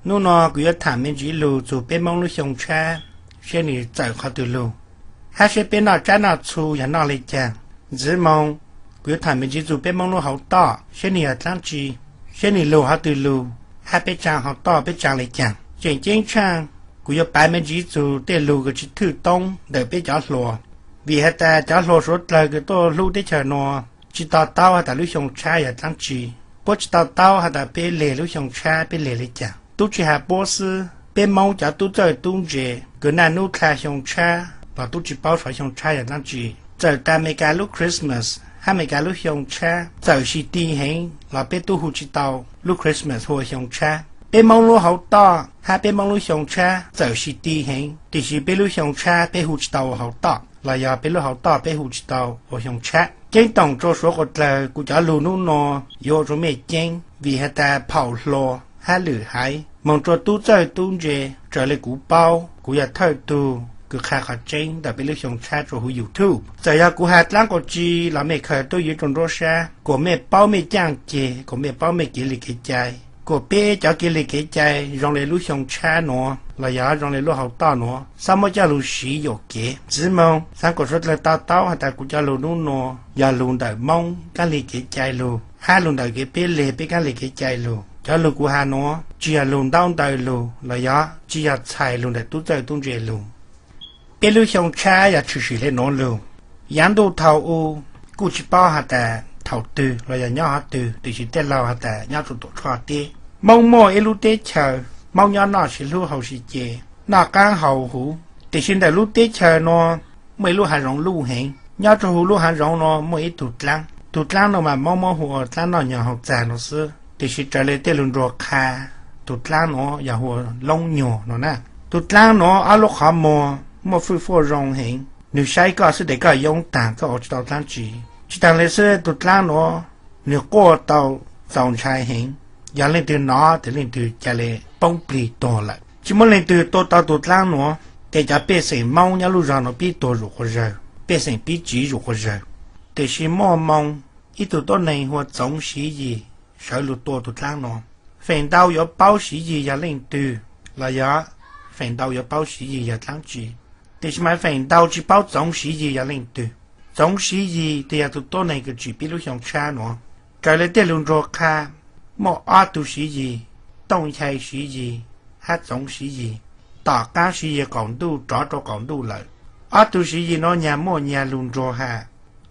Hnub no kuv yuav tham me ntsis lug txug peb Moob lub xyoo tshab, seb nwg txawm qhov twg lug, hab seb peb noj tsab noj txhu yog noj le caag. Ntxiv moo, kuv yuav tham me ntsis txug peb Moob lub hauv toj, seb nwg yog dlaab tsi, seb nwg lug qhov twg lug, hab peb tsaa hauv toj peb tsaa le caag. Tseem ceeb tshaaj, kuv yuav pav me ntsis txug tej lug kws tsi thwj toob ntawm peb cov hluas, vim has tas cov hluas suav dlawg kws tuaj hlub teb chaws nuav tsi to taub has tas lub xyoo tshab yog dlaab tsi, puab tsi to taub has tas peb leg lub xyoo tshab peb leg le caag. Tub tsi has puab xwb, peb Moob cov tub txawj tub ntse kws naj nub dlha xyoo tshab los tub tsi paub xyoo tshab yog dlaab tsi. Txawm tas Amelikas lub Christmas hab Amelikas lub xyoo tshab txawm sis ti heev los peb tub hu tsi tau lub Christmas hu ua xyoo tshab. Peb Moob lub hauv toj hab peb Moob lub xyoo tshab txawm sis ti heev, tiam sis peb lub xyoo tshab peb hu tsi tau ua hauv toj, los yog peb lub hauv toj peb hu tsi tau ua xyoo tshab. Ceeb toom rua suav dlawg, kuv cov lug nub nuav yuav ua rua mej ceeb, vim has tas phaum hluas hab lwm haiv moog rua tub txawj tub ntse. Raws le kuv paub, kuv yog thawj tug kws qha qhov tseeb ntawm peb lub xyoo tshab rua huv YouTube. Txawm yog kuv has dlaab quas tsi los mej khaws tuab yuav rua nruab sab kuas mej paub mej caaj ceg, kuas mej paub mej kev li kev cai, kuas peb cov kev li kev cai zoo le lub xyoo tshab nuav los yog zoo le lub hauv toj nuav xob muab coj lug siv yuam kev. Ntxiv moo, xaav kuas suav dlawg to taub has tas kuv cov lug nub nuav yog lug ntawm Moob kaab li kev cai lug hab lug ntawm kev peb leg peb kaab li kev cai lug. Cov lug kuv has nuav tsi yog lug ntaub ntawv lug los yog tsi yog txhais lug ntawm tub txawj tub ntse lug. Peb lub xyoo tshab yog tshwm sim le nuav lug. Yaav ntuj thaus u, kuj tsi paub has tas thaus twg los yog nyob hov twg, tiam sis tej laug has tas nyob rua Tuam Tshoj teb. Moob muaj ib lub teb chaws, Moob nyob noj sis hlub haus sis ce, noj qaab haus huv, tiam sis ntawm lub teb chaws nuav muaj ib lub haav zoov luj heev. Nyob rua huv lub haav zoov nuav muaj ib tug dlaab. Tug dlaab nuav mas Moob muab hu ua dlaab noj nyog haus txag nuav xwb, tiam sis raws le tej lug nruag qha, tug dlaab nuav yog hu ua Loob Nyuag nuav na. Tug dlaab nuav ob lub qhov muag muaj fwj fuaj zoo heev, nwg saib koj xwb tes koj yoob taag, koj ua tsi tau dlaab tsi. Tsi taag le xwb, tug dlaab nuav nwg quaj tau txaus ntshai heev, yog leej twg nov tes leej twg ca le poob plig tuag lawm. Tsi muaj leej twg tua tau tug dlaab nuav, tes cov pej xeem Moob nyob lub zog nuav pib tuag zuj quas zawg, pej xeem pib tsiv zuj quas zawg. Tiam sis muaj moo, ib tug tuab neeg hu ua Txoov Siv Yis sawv lug tua tug dlaab nuav. Feem ntau yuav paub Siv Yis yog leej twg, los yog feem ntau yuav paub Siv Yis yog dlaab tsi, tiam sis mas feem ntau tsi paub Txoov Siv Yis yog leej twg. Txoov Siv Yis tes yog tug tuab neeg kws tsim peb lub xyoo tshab nuav. Raws le tej lug nruag qha, muaj ob tug Siv Yis, Tooj Nchai Siv Yis hab Txoov Siv Yis. Tom qaab Siv Yis qaum ntuj rov rua qaum ntuj lawm, ob tug Siv Yis nuav nyag muaj nyag lug nruag has.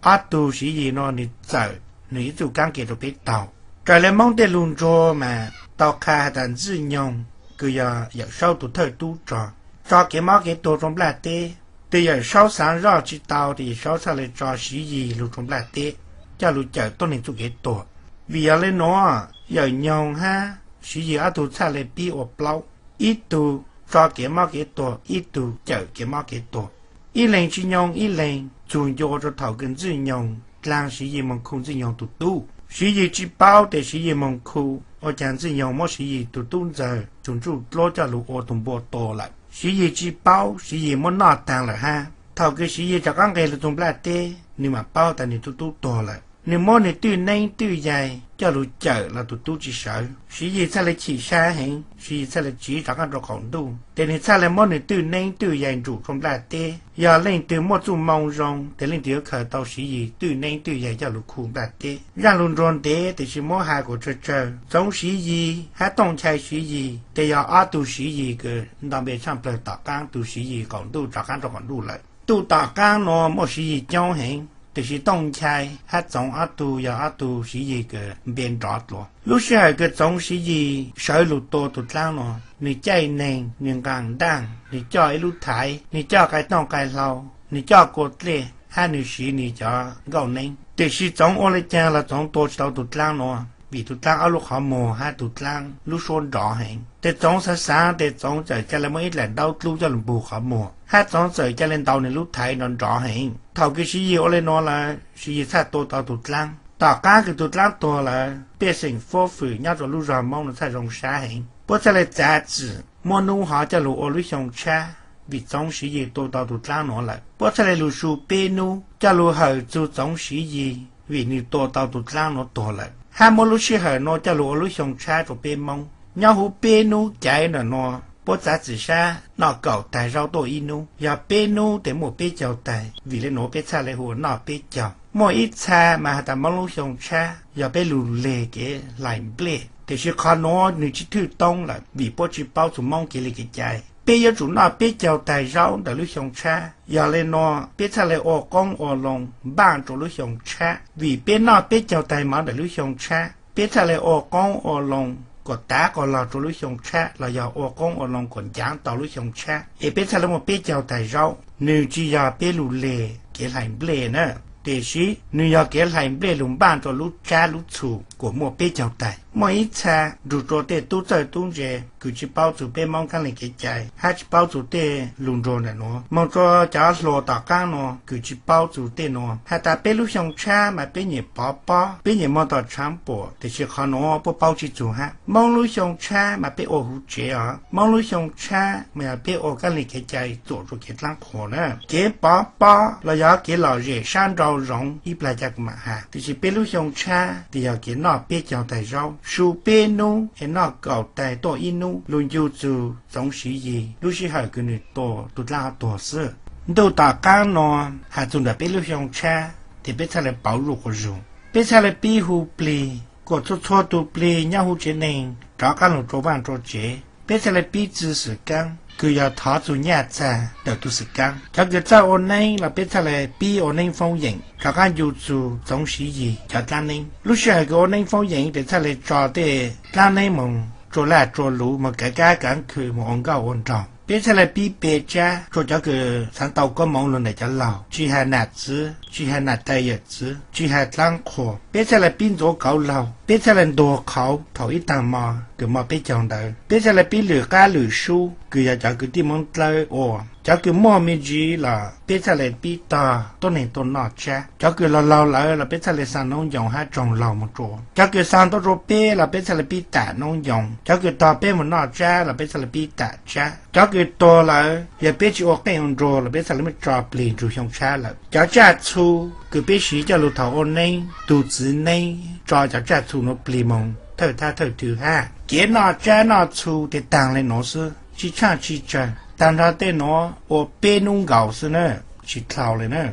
Ob tug Siv Yis nuav nwg txawm nwg ib txuj kaab ke rua peb taug. Raws le Moob tej lug nruag mas tau qha has tas Ntxwj Nyoog kws yog Yawm Saub tug thawj tub rog, tso kev mob kev tuag rua nplaj teb. Tes Yawm Saub xaav zoj tsi tau, tes Yawm Saub txhaj le tso Siv Yis lug rua nplaj teb, coj lug cawm tuab neeg txuj kev tuag. Vim yog le nuav, Yawm Nyoog hab Siv Yis ob tug txhaj le pib ua plaub, ib tug tso kev mob kev tuag, ib tug cawm kev mob kev tuag. Ib leeg tsi nyoog ib leeg, txug ncua rua thaus kws Ntxwj Nyoog dlaag Siv Yis moog khu Ntxwj Nyoog tug tub. Siv Yis tsi paub tes Siv Yis moog khu, ua caag Ntxwj Nyoog muab Siv Yis tug tub ntxawg tug ntsuj dluab coj lug ua tug npua tua lawm. Siv Yis tsi paub, Siv Yis muab noj taag lawm hab. Thaus kws Siv Yis rov qaab nqeg lug txug nplaj teb, nwg mam paub tas nwg tug tub tuag lawm. Nwg muab nwg twj neeb twj yaig coj lug cawm los tug tub tsi sawv. Siv Yis txhaj le chim sab heev, Siv Yis txhaj le tsiv rov qaab rua qaum ntuj, tes nwg txhaj le muab nwg twj neeb twj yaig ntsum rua nplaj teb. Yog leej twg muaj txuj moo zoo, tes leej twg yuav khaws tau Siv Yis twj neeb twj yaig coj lug khu nplaj teb. Zaaj lug nruag ntev, tes tsi muab has kuas tsawg tsawg, Txoov Siv Yis hab Tooj Nchai Siv Yis tes yog ob tug Siv Yis kws nto npe tshaaj plawg tom qaab tug Siv Yis qaum ntuj rov qaab rua qaum ntuj lawm. Tug tom qaab nuav muaj Siv Yis coob heev, tes Tooj Nchai hab Txoov ob tug yog ob tug Siv Yis kws npe nrov dlua. Lub sij hawm kws Txoov Siv Yis sawv lug tua tug dlaab nuav, nwg caij neeg, nwg nqaa ntaaj, nwg coj ib lub thaiv, nwg coj qai tooj qai hlau, nwg coj kua dlej, hab nwg siv nwg cov nkauj neeb. Tiam sis Txoov ua le caag los Txoov tua tsi tau tug dlaab nuav, vim tug dlaab ob lub qhov muag hab tug dlaab lub suab nrov heev. Tes Txoov xaav xaav tes Txoov txawm ca le muab ib dlaim ntaub dlub coj lug npug qhov muag, hab Txoov txawm ca le ntaus nwg lub thaiv nrov nrov heev. Thaus kws Siv Yis ua le nuav lawm, Siv Yis txhaj tua tau tug dlaab. Tom qaab kws tug dlaab tuag lawm, pej xeem fuab fwm nyob rua lub zog Moob nuav txhaj zoo sab heev. Puab txhaj le txav txim muab nub hov coj lug ua lub xyoo tshab, vim Txoov Siv Yis tua tau tug dlaab nuav lawm. Puab txhaj le lug su peb nub coj lug hawm txug Txoov Siv Yis, vim nwg tua tau tug dlaab nuav tuag lawm, hab muab lub sij hawm nuav coj lug ua lub xyoo tshab rua peb Moob. Nyob huv peb nub caiv ntawm nuav puab txav txim sab noj kaum taig zaub tuaj ib nub, yog peb nub tes muaj peb caug taig, vim le nuav peb txhaj le hu ua noj peb caug. Muaj ib txha mas has tas Moob lub xyoo tshab yog peb lug leg kev hlais nplej, tiam sis qhov nuav nwg tsi thwj toob lawm vim puab tsi paub txug Moob kev li kev cai. Peb yuav tsum noj peb caug taig zaub ntawm lub xyoo tshab, yog le nuav peb txhaj le ua qoob ua loo npaaj rua lub xyoo tshab. Vim peb noj peb caug taig mov ntawm lub xyoo tshab, peb txhaj le ua qoob ua loo kuas tav quas log rua lub xyoo tshab los yog ua qoob ua loo kuas ncaav tau lub xyoo tshab, es peb txhaj le muaj peb caug taig zaub. Nwg tsi yog peb lug leg kev hlais nplej na, tiam sis nwg yog kev hlais nplej lug npaaj rua lub tsab lub txhu kuas muaj peb caug taig. Muaj ib txha nrug rua tej tub txawj tub ntse kws tsi paub txug peb Moob kev li kev cai hab tsi paub txug tej lug nruag ntawm nuav, moog rua cov hluas tom qaab nuav kws tsi paub txug tej nuav, has tas peb lub xyoo tshab mas peb nyam pov pob, peb nyam moog tom tshaav puam, tiam sis qhov nuav puab paub tsi txug hab. Moob lub xyoo tshab mas peb ua huv tsev os. Moob lub xyoo tshab mas yog peb ua kev li kev cai txuam rua kev dlaab qhuas na. Kev pov pob los yog kev lom zem sab nrau zoov ib plag ca kws mam has, tiam sis peb lub xyoo tshab tes yog kev noj peb caug taig zaub, su peb nub es noj kaum taig tuaj ib nub, lug ncu txug txoov siv yig lub sij hawm kws nwg tua tug dlaab tuag xwb. Ntuj tom qaab nuav has txug ntawm peb lub xyoo tshab, tes peb txhaj le pauv zuj quas zug. Peb txhaj le pib hu plig kuas txhua txhua tug plig nyob huv tsev neeg rov qaab lug rua vaaj rua tsev. Peb txhaj le pib txwv xwm kaab kws yog thov txug nyaj txag ntawm tug xwm kaab. Cov kws txawj ua neeb los peb txhaj le pib ua neeb foob yeem rov qaab ncu txug txoov siv yig cov dlaab neeb. Lub sij hawm kws ua neeb foob yeem tes txhaj le tso tej dlaab neeb moog tsua laj tsua luv, moog kaav kab kaav khw, moog ua nkauj ua nraug. Peb txhaj le pib pe tsab rua cov kws xaav tau koob moov lug ntawm cov laug, tsi has nam txwv, tsi has nam tais yawm txwv, tsi has dlaab qhuas. Peb txhaj le pib ntxuav kauv laug, peb txhaj le ntuag qhauv thaum ib taag mo kws mo peb caug ntawd. Peb txhaj le pib lwm qab lwm sub kws yog cov kwv tij Moob dlawb ua. Cov kws muaj me ntsis los peb txhaj le pib tog tuab neeg tuaj noj tsab. Cov kws laug laug lawm los peb txhaj le xaa noob ncoos hab tsoog laug moog rua. Cov kws xaa tuaj rua peb los peb txhaj le pib tam noob ncoos. Cov kws tog peb moog noj tsab los peb txhaj le pib tam tsab. Cov kws tuag lawm yog peb tsi ua qeej ua nruag los peb txhaj le muab tso plig nrug xyoo tshab lawm. Cov tsaj txhu kws peb siv coj lug thaum ua neeb, tug txwv neeb tso cov tsaj txhu nuav plig moog thawj thab thawj twg hab. Kev noj tsab noj txhu tes taag le nuav xwb, tsi tshaaj tsi tsawg, taag nrho tej nuav ua peb nub nkaus xwb na, tsi dlhau le na.